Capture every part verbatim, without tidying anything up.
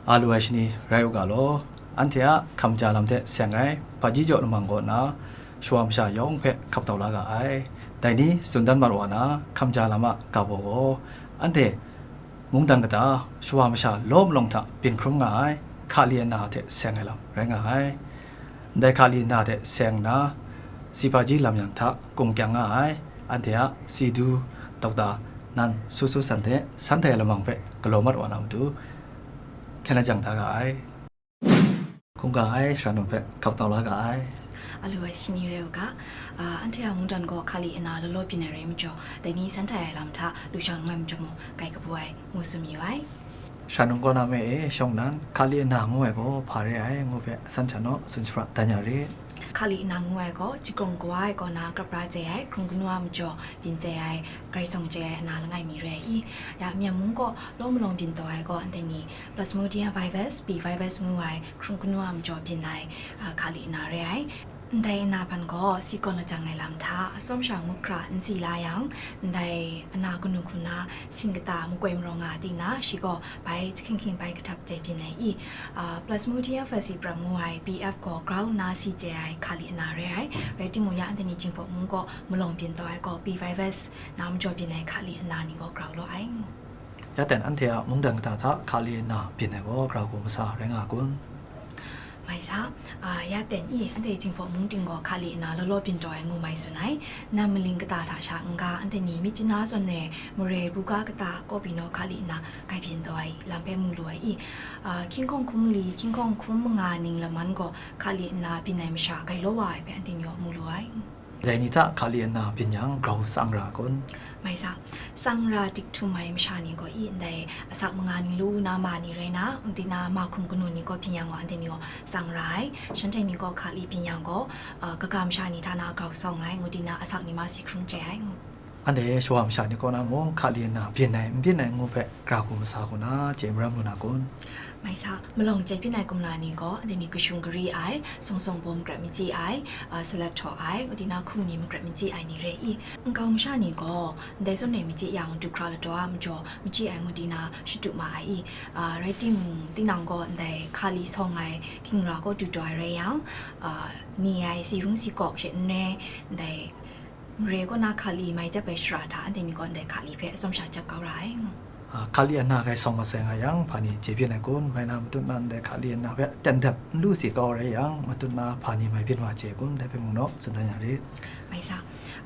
A lu ai shani rai u ga law, anhte a hkam ja lam hte seng ai hpaji jaw lamang kaw na, shawa masha yawng hpe hkap tau la ga ai. Dai ni tsun dan mat wa na, hkam ja lam a ga baw gaw, anhte mungdan kata, shawa masha law malawng hta byin hkrum nga ai, hkali ana hte seng ai lam rai nga ai. Ndai hkali ana hte seng nna, si hpaji lam yang hta kung kyang nga ai, anhte a si du, dokta, nan su su san hte san hte lamang hpe galaw mat wa na matu, hkyen la jang da ga ai. Hkungga ai, sara num hpe hkap tau la ga ai. A lu ai shani rai u ga, a, anhte a mungdan gaw hkali ana law law byin ai rai majaw, dai ni san hte ai lam hta lu shang langai majaw mung, kai kabu ai, ngu tsun mayu ai. Sara num kaw na me e, shawng nnan, hkali ana ngu ai gaw hpa re ai, ngu hpe san hta naw tsun shapra dan ya rit. Hkali ana ngu ai gaw, jagrawng kawa ai kaw na grap ra chye ai, hkrung kanu a majaw byin chye ai, Karai Kasang chye ai ana langai mi rai i. Ya, Myen mung kaw law malawng byin taw ai gaw, anhte ni Plasmodium vivax, B vivax ngu ai, hkrung kanu a majaw byin ai, a, hkali ana rai ai. Ndai ana hpan gaw, si kawn lajang ai lam hta, atsawm sha ngut hkra n si la yang, ndai ana kanu hku na, sin kata makoi marawng nga di na, shi gaw bai jahking hking bai kahtap chye byin ai i. A, Plasmodium falciparum ngu ai, B F gaw grau nna si chye ai hkali ana rai ai. Rai timung, ya anhte ni Jinghpaw mung gaw malawng byin taw ai gaw, B vivax na majaw byin ai hkali ana ni gaw grau law ai. Ya ten anhte a mungdan kata hta hkali ana byin ai gaw grau hku masa rai nga kun? Mai sa, a, ya ten i, anhte Jinghpaw mung ting gaw hkali ana law law byin taw ai ngu mai tsun ai. Nan maling kata hta sha n-ga, anhte ni Myitkyina zawn re, Mare, Buga kata, Kawpinaw hkali ana grai byin taw ai lam hpe mu lu ai i. A, hkying hkawng hkum li, hkying hkawng hkum manga ning laman gaw hkali ana byin ai masha grai law wa ai hpe anhte ni gaw mu lu ai. Dai ni hta hkali ana byin yang grau tsang ra kun? Mai sa, tsang ra dik htum ai masha ni gaw i ndai asak manga ni lu na ma ni rai na, ngu di na, ma hkum kanu ni gaw byin yang gaw, anhte ni gaw tsang ra ai. Shanhte ni gaw hkali byin yang gaw, a, kaga masha ni hta na grau tsawng ai, ngu di na, asak ni ma si hkrung chye ai, ngu. Anhte shawa masha ni kaw na mung, hkali ana byin ai, n byin ai ngu hpe, grau hku masa hku na, chye maram lu na kun? Mai sa, malawng chye byin ai kumla ni gaw, anhte ni kashung gari ai, sawng sawng bawm krat machyi ai, a, salep htaw ai, ngu di na hkum ni makrat machyi ai ni rai i. Nkau masha ni gaw, ndai zawn re machyi yang, du hkra ladaw a majaw machyi ai ngu di na shadu ma ai i. A, rai timung, tinang gaw ndai hkali sawng ai hkingra gaw du taw ai rai yang, a, ni ai si rung si kawk she n rai, ndai Mare kaw na hkali mai jep ai shara hta, anhte ni gaw ndai hkali hpe atsawm sha jep kau ra ai, ngu. A, hkali ana grai sawng masai nga yang, hpa ni chye byin ai kun? Mai na matut na ndai hkali ana hpe ten dep n lu si kau rai yang, matut na hpa ni mai byin wa chye kun? Dai hpe mung naw, tsun dan ya rit. Mai sa,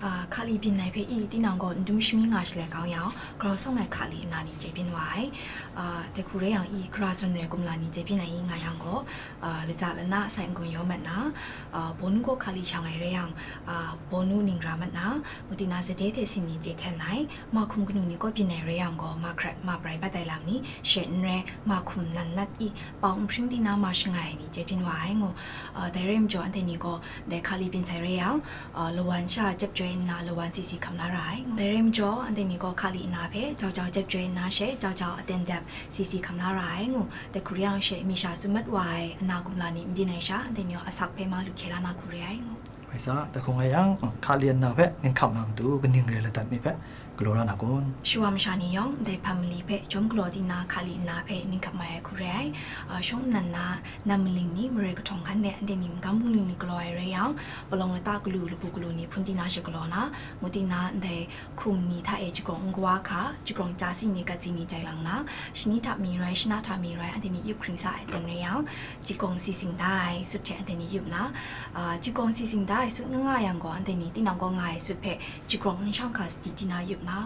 a, hkali byin ai hpe i, tinang gaw n dum shami nga shalai kau yang, grau sawng ai hkali ana ni chye byin wa ai. A, dai hku rai yang i, gara zawn re kumla ni chye byin ai i nga yang gaw, a, latsa lana sai n-gun yaw mat na, a, bawnu gaw hkali shang ai rai yang, a, bawnu ning ra mat na, ngu di na, saje hte sin ni chye hten ai, ma hkum kanu ni kaw byin ai rai yang gaw, ma hkrat ma brai bat ai lam ni, she n rai, ma hkum nan nat i, pau n hpring di na ma shangai ai ni chye byin wa ai, ngu. A, dai rai majaw, anhte ni gaw dai hkali byin sai rai yang, a, lawan sha jep joi nna, lawan si si hkam la ra ai, ngu. Dai rai majaw, anhte ni gaw hkali ana hpe jau jau jep joi nna she, jau jau aten dep si si hkam la ra ai, ngu. Dai hku rai yang she, mi sha tsun mat wa ai ana kumla ni n byin ai sha, anhte ni gaw asak hpe ma lu hkye la na hku re ai, ngu. Mai sa, dai hku nga yang, hkali ana hpe ninghkam na matu kaning re ladat ni hpe galaw ra na kun? Shawa masha ni yawng, dai hpang mali hpe jawm galaw di na, hkali ana hpe ninghkam mai ai hku re ai. A, shawng nnan na, nan maling ni, mare kahtawng hkan de, anhte ni magam bungli ni galaw ai rai yang, palawng lata galu, labu galu ni hpun di na she galaw na, ngu di na, ndai hkum ni hta e jagrawng n kawa hka, jagrawng ja si ni, gat si ni jai lang na, shani hta mi rai, shana hta mi rai, anhte ni yup hkring sa ai aten rai yang, jagrawng si sing da ai sut hte anhte ni yup na, a, jagrawng si sing da ai sut n nga yang gaw, anhte ni tinang gaw nga ai sut hpe jagrawng n shang hka sadi di na yup na,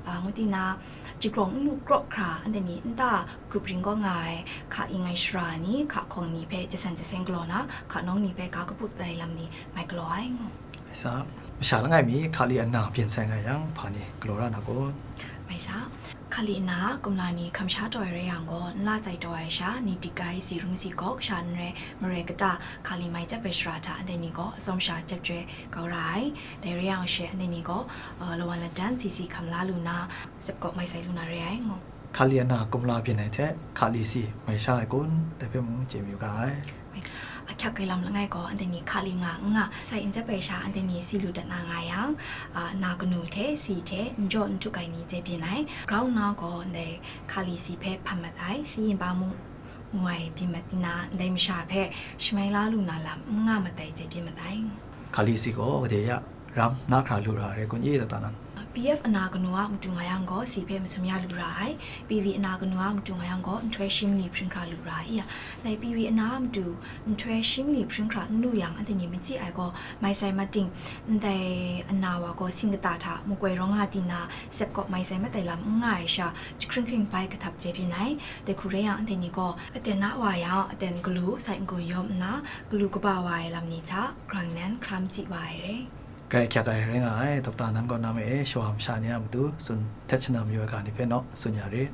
a, ngu di na, jagrawng n lu krawk hkra, anhte ni nta grup ring gaw nga ai, hka ing ai shara ni, hka hkawng ni hpe jasan jasen galaw na, hka nawng ni hpe ga kaput ai lam ni mai galaw ai, ngu. Mai sa, masha langai mi hkali ana byin sai nga yang, hpa ni galaw ra na kun? Mai sa, hkali ana kumla ni hkam sha taw ai rai yang gaw, nla tsai taw ai sha, ni dik ai, si rung si gawk, sha n rai, mare kata, hkali mai jep ai shara hta, anhte ni gaw atsawm sha jep joi kau ra ai. Dai rai yang she, anhte ni gaw, a, lawan ladan si si hkam la lu na, zep kawk mai sai lu na re ai, ngu. Hkali ana kumla byin ai hte hkali si mai sha ai kun? Dai hpe mung chye mayu ga ai. Ahkyak ai lam langai gaw, anhte ni hkali nga n nga, sai n jep ai sha, anhte ni si lu dat na nga yang, a, na kanu hte, si hte, n jaw n htuk ai ni chye byin ai. Grau nna gaw, ndai hkali si hpe hpan mat ai, si yinba mung, ngu ai byin mat nna, ndai masha hpe shamai la lu na lam n nga mat ai hte byin mat ai. Hkali si gaw gade ya ram na hkra lu ra ai rai kun i, Dokta Nan? P F ana kanu a matu nga yang gaw, si hpe masum ya lu ra ai. P V ana kanu a matu nga yang gaw, nhtoi shi mali hpring hkra lu ra ai. Dai P V ana a matu nhtoi shi mali hpring hkra n lu yang, anhte ni matsi ai gaw, mai sai mat ting, ndai ana wa gaw sing kata hta makoi rawng nga di na, sep kawp mai sai mat ai lam n nga ai sha, jahkring hkring bai kahtap chye byin ai. Dai hku rai yang, anhte ni gaw aten na wa yang, aten galu sai n-gun yawm nna, galu kaba wa ai lam ni hta, grang nan hkra matsi wa ai re. Grai ahkyak ai rai nga ai, Dokta Nan kaw na me e, shawa masha ni a matu tsun htet shana mayu ai ga ni hpe naw tsun ya re.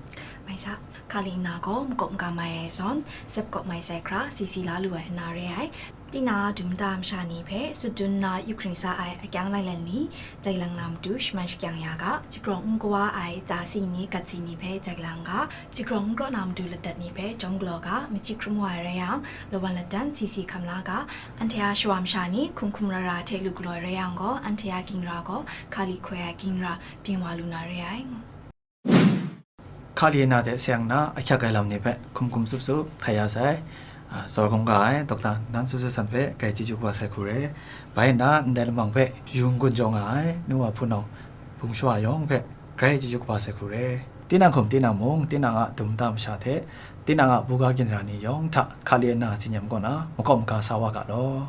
Mai sa, hkali nna gaw makawp maga mai ai zawn, sep kawp mai sai hkra, si si la lu ai nna re ai. Tinang a dum nta masha ni hpe sut dun nna yup hkring sa ai akyang lai lan ni, jai lang na matu shaman shakyang ya ga, jagrawng n kawa ai tsa si ni, gat si ni hpe jai lang ga, jagrawng n kraw na matu ladat ni hpe jawm galaw ga, machyi hkrum wa ai rai yang, lawan ladan si si hkam la ga, anhte a shawa masha ni hkum hkum ra ra hte lu galaw ai rai yang gaw, anhte a ginra gaw hkali hkoi ai ginra byin wa lu na re ai. Hkali na hte seng na ahkyak ai lam ni hpe hkum hkum sup sup htai ya sai. A, Sawr hkungga ai Dokta Nan Su Su San hpe grai chyeju kaba sai hku re. Bai nna, ndai lamang hpe yu n-gun jaw nga ai nu wa hpunau bum shawa yawng hpe grai chyeju kaba sai hku re. Tinang hkum tinang mung, tinang a dum nta masha hte, tinang a buga ginra ni yawng hta hkali na tsinyam kaw na makawp maga sa wa ga law.